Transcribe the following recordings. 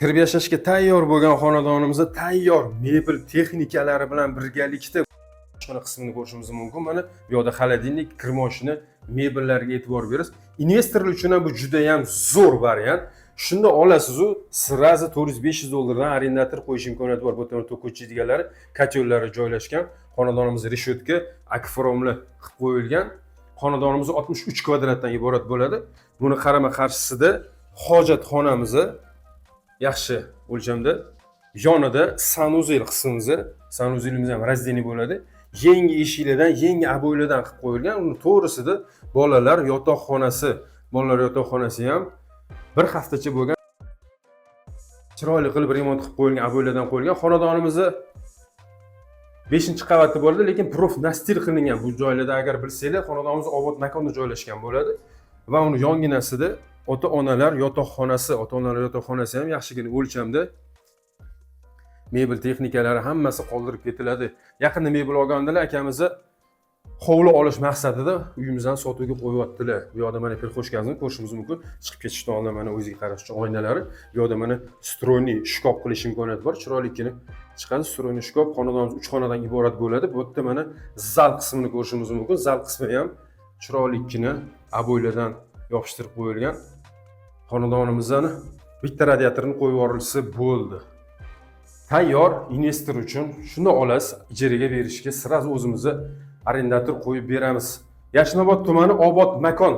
Kirib yashashga tayyor bo'lgan xonadonimizda tayyor mebel texnikalari bilan birgalikda oshxona qismini ko'rishimiz mumkin. Mana bu yoqda холодильник, kir moshina, mebellarga e'tibor berasiz. Investorlar uchun ham bu juda ham zo'r variant. Shunda olasizu, сразу 400-500 dollardan арендатор qo'yish imkoniyati bor. Bu yerda tok o'chadiganlari, котёл lari joylashgan. Xonadonimiz решётка, akfromli qilib qo'yilgan. Xonadonimiz 63 kvadratdan iborat bo'ladi. Buni qarama qarshisida hojatxonamiz yaxshi o'lchamda, yonida санузел qismimiz, санузел imiz ham раздельный bo'ladi. Yangi eshiklardan, yangi обой lardan qilib qo'yilgan. Uni to'g'risida bolalar yotoqxonasi, bolalar yotoqxonasi ham bir haftacha bo'lgan, chiroyli qilib remont qilib qo'yilgan, обой lardan qo'yilgan. Xonadonimizni beshinchi qavatda bo'ladi, lekin профнастил qilingan bu joylarda. Agar bilsanglar, xonadonimiz Obod makonda joylashgan bo'ladi va uni yonginasida ota onalar yotoqxonasi. Ota onalar yotoqxonasi ham yaxshigina o'lchamda, mebel texnikalari hammasi qoldirib ketiladi. Yaqinda mebel olgandilar akamizni, hovli olish maqsadida uyimizni sotuvga qo'yyaptilar. Bu yoqda mana прихожка mizni ko'rishimiz mumkin. Chiqib ketishdan oldin mana o'ziga qarash uchun oynalari. Bu yoqda mana встроенный shkaf qilish imkoniyati bor, chiroylikkina chiqadi встроенный shkaf. Xonadonimiz uch xonadan iborat bo'ladi. Bu yerda mana zal qismini ko'rishimiz mumkin. Zal qismi ham chiroylikkina обой lardan yopishtirib qo'yilgan. Xonadonimizni bitta radiatorini qo'yib yuborilsa bo'ldi, tayyor investor uchun. Shuni olasiz, ijaraga berishga сразу o'zimizni арендатор qo'yib beramiz. Yashnobod tumani, Obod makon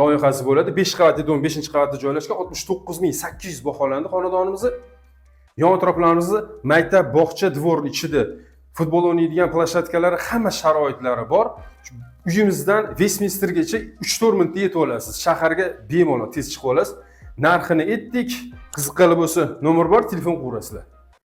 loyihasi bo'ladi. Besh qavatli дом, beshinchi qavatda joylashgan. 69 800 baholandi xonadonimizni. Yon atroflarimizni maktab, bog'cha, двор ichida futbol o'ynaydigan площадка lari, hamma sharoitlari bor. Uyimizdan Vestminstergacha 3-4 minutda yetib olasiz. Shaharga bemalol tez chiqib olasiz. Narxini aytdik. Qiziqqanlar bo'lsa, nomer bor, telefon qilaverasizlar.